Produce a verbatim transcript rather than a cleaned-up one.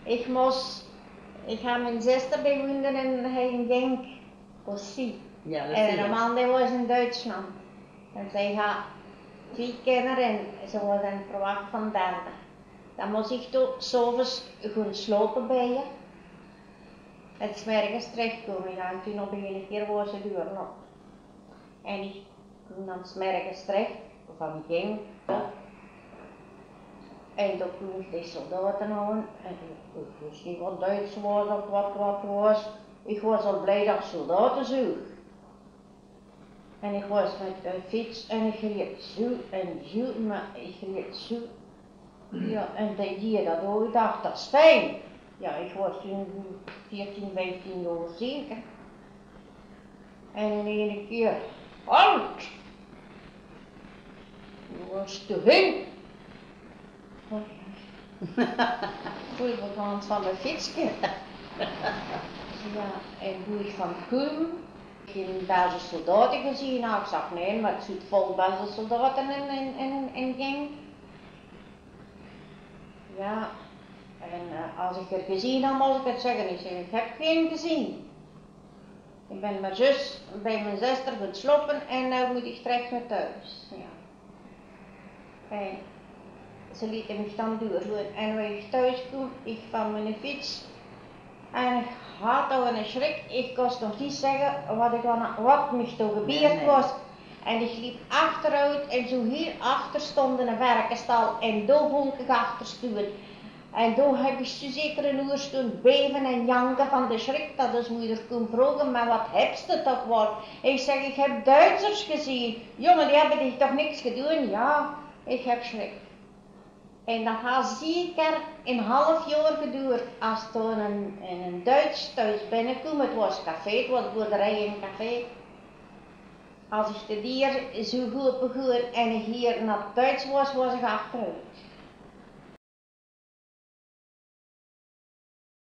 Ich mós, ich haw mien zuster, die woonde in, in Genk, Lucie. En häöre man, dae waas in Duitsland. En zie haw veer kinjer en ze waas in verwach van derde. Dan mós ich toch 's aoves gaon slaope bie häör. En 's merges terechkómme, ja, en toen op eine kier waas ze deur op. En ich kóm dan 's merges terech van Genk. En toen kóm ich de soldaten aan. En ich wis neet wat Duits waas of wat, wat waas. Ich waas al blie dat ich soldaten zoog. En ich waas mit de fiets en ich reed zoe en zoe, mer ich reed zoe. Ja, en die deje dat ouch, ich dach, dat is fijn. Ja, ich waas toen veertien, vieftien jaor zeker. En in eine kier, halt! Wo waas doe hin? Goeie, van mien fietske. Ja, en wie ich van kóm, ich in Belse soldaten gezeen, ich zag, nae, mer 't zoot vol Belse soldaten in, in, in, in Genk. Ja, en eh, as ich 'r gezeen haw, mós ich 't zègke. Ich zèk, ich höb gein gezeen. Ich bön mer zjus bie mien zuster gaon slaope en noe mót ich terech nao thoes. Ja. En ze lete mich dan doorgoon. En wie ich thoes kóm, ich van mien fiets. En ich haw toch eine sjrik. Ich kós nog neet zègke wat ich aan, wat mich toch gebeurd waas. En ich leep achteroet en zoe hiel achter stóng eine verkesstal en dao góng ich achter stoon. En dao höb ich zoe zeker ein oer stoon beve en janke van de sjrik, dat ós moder kóm vraoge: "Mer wat höbs te toch waal?" Ich zèk: "Ich höb Duitsers gezeen." "Jóng, die höbbe dich toch niks gedoon?" "Ja, ich höb sjrik." En dat haw zeker ein haaf jaor gedoerd, as toen ein, ein, ein Duits thoes binnekóm. 't Waas café, 't waas boerderie en café. As ich de deur zoe ope goon en ich hieër dat 't Duits waas, waas ich achteroet.